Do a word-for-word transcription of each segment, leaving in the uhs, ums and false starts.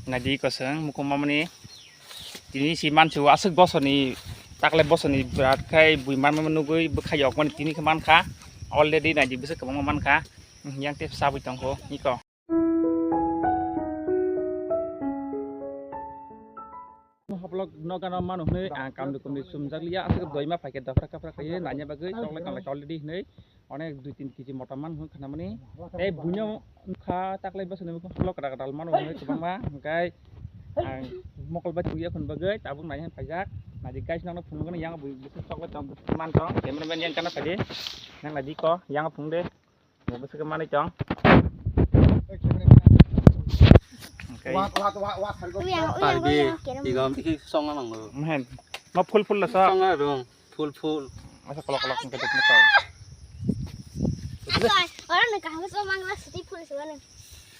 Naidi kosong mukhung mamani tini si mansi o aswk bosoni taklai bosoni bwrat khai bui manma nugui bwkhai yok mani tini khe mankha already naidi bwswk kwbangma mankha yang tei sabui tongkho iko. Haplok nokano manu hwnwi ang kamni kumni sumjak liya aswk doima paikhe dafra kafra khaiwi nanya bagwi choklai tonglai already hwnwi. Onek dui tin kg mota man hwn khanamani. Tei buino kha taklai bwswk nwi kok kra kra mano hwnwi kwbangma hwnkhe ang mokol bai thwngya khun bagwi tabuk nai hwn paijak. Naidi guys nokno phunukgani yang bui bwswk choklai tong man tong cameraman yang kana phaidi. Nang naidi ko yang phung de. Bwswk manwi tong. Hwnkhe Uy, ang, uy, ang, uy, Tarbi, ang, kerem. Igam iki songa nango. Mehen. Ma full full la sa. Songa rong. Full full. Asa kolok kolok hwnkhe dukno tong. Asa, orang ni kaham so mangla siti full suara.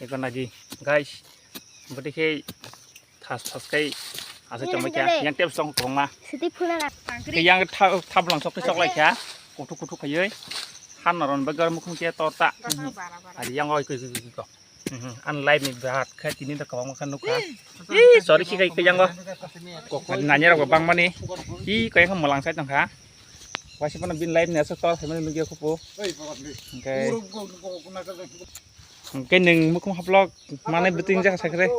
Iko naji, guys. Bwtwi khe thas thas khe aswk tongbai kha. Yang tep song kwbangma. Siti full na. Yang thap lang sok sok lai kha. Kuthuk kuthuk khaiwi. Han naron bagar mukhung khe torta. Ari yang oi koi koi koi. An live ni birat khe tini da kwbangma khe nukha. Ih, sorry, si kai khe yango. Nanya rok bangmani. Ih, kaya khe mwlang sai tongkha. Waisa phano bin live ni aswk tor sai mani nukya khupo. Hwnkhe, hwnkhe nwng mukhung haplok manai bwtwi wngjakha sakhe.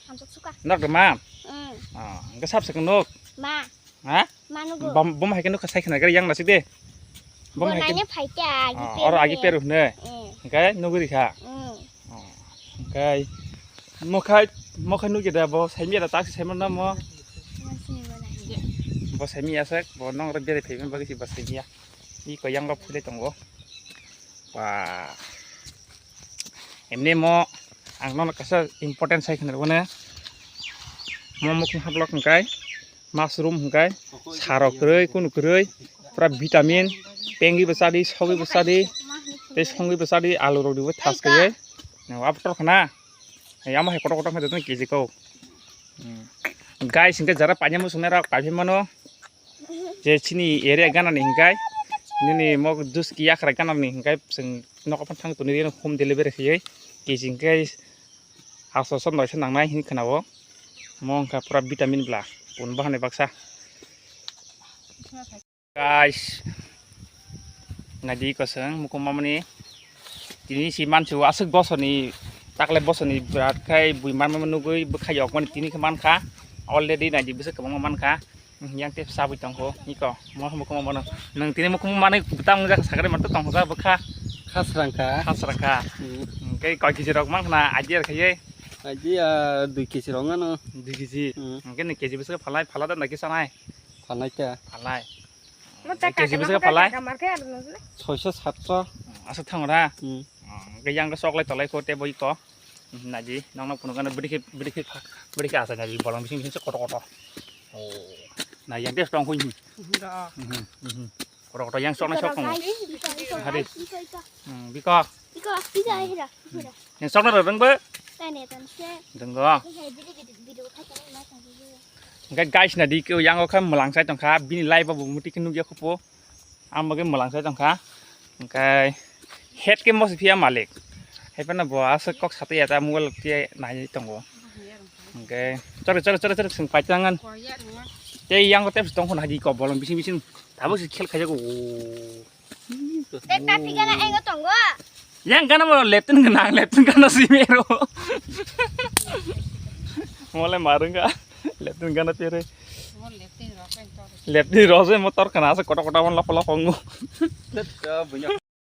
Hamsok suka. Nok de ma? Mm. Ah, hwnkhe sab se nuk? Ma. Ha? Manugo. Bom, bom hai khe nuk sai khna gari yang nasik de. Bom hai khe. Nanya phai ta, agi ah, peru oro agi hwnwi. Peru hwnwi. Mm. Hwnkhe nuguri kha. Mm. Oh, hwnkhe mokhai, mokhai nugya da bo saimya da tak saimano mo. Masini bo nai. Bo saimya sak bo nong ro bere phaiman bagwi si bo saimya. Iko yang rok phulai tongo. Wah. Emni mo ang nono kaisa important sai khna rwne. Mo mukhung haplok hwnkhe mushroom hwnkhe sarok kwrwi kunu kwrwi pura vitamin pengwi bo chadi sogwi bo chadi tei songwi bo chadi alu rok dibo thas kaiwi. Abo tor khna. Amo hai kotor kotor khe dotno kg ko. Guys hwnkhe jara paina muchungnai rok paiphi mano. Je chini area gana ni hwnkhe nini mo dus ki yakra gana ni hwnkhe chwng nogo phano thang toni home delivery khaiwi kg hwnkhe aatso noisho nangnai hinwi khwnao. Mo wngkha pura vitamin bla pun bahanai baksa. Guys, naidi kosong mukhung mamani tini si mansi o aswk bosoni taklai bosoni bwrat khai bui manma nugui bwkhai yok mani tini khe mankha already naidi bwswk kwbangma mankha. Yang tei sabui tongkho iko mo mukhung mano nwng tini mukhung manwi bwtang jak sakre manto tongkho bwkha. Khasrangkha. Khasrangkha. Hwnkhe koi kg rok mankha na idea khaiwi? Idea dui kg rok mano. Dui kg. Hwnkhe nwng kg bwswk phalai phala da naki sanai? Phalai ta. Phalai. Mo ta kg bwswk phalai? Soiso satso. Aswk thangra. Hwnkhe yang choklai tolai kho tei bo iko. Naji nokno phunukgano bwrwi khe bwrwi khe pha bwrwi khe asai naji bolong bising bising se kotor kotor. Oh. Na yang tei strong hoi. Kotor kotor yang sok na sok tongo. Hari. Biko. Biko pizza hira. Yang sok na rwng bo. Tane tan se. Denggo. Hwnkhe guys naidi khe yang o kha mwlang sai tongkha bini live bo muti khe nukya khupo. Ang bagwi mwlang sai tongkha. Hwnkhe head khe mosi phiya malik. Hai phano bo aswk kok satwi ya ta mobile tei nai tongo. Hwnkhe chore chore chore chore chwng paitang an. Tei yang tep tong khon hagi ko bolong bising bising. Tabuk se khel khajago. Tei ta thigana engo tongo. Yang gana mo leptin gana leptin gana si mero. Mole marunga leptin gana pere. Leptin rose motor kana asa koto koto mon lopo lopo ngo.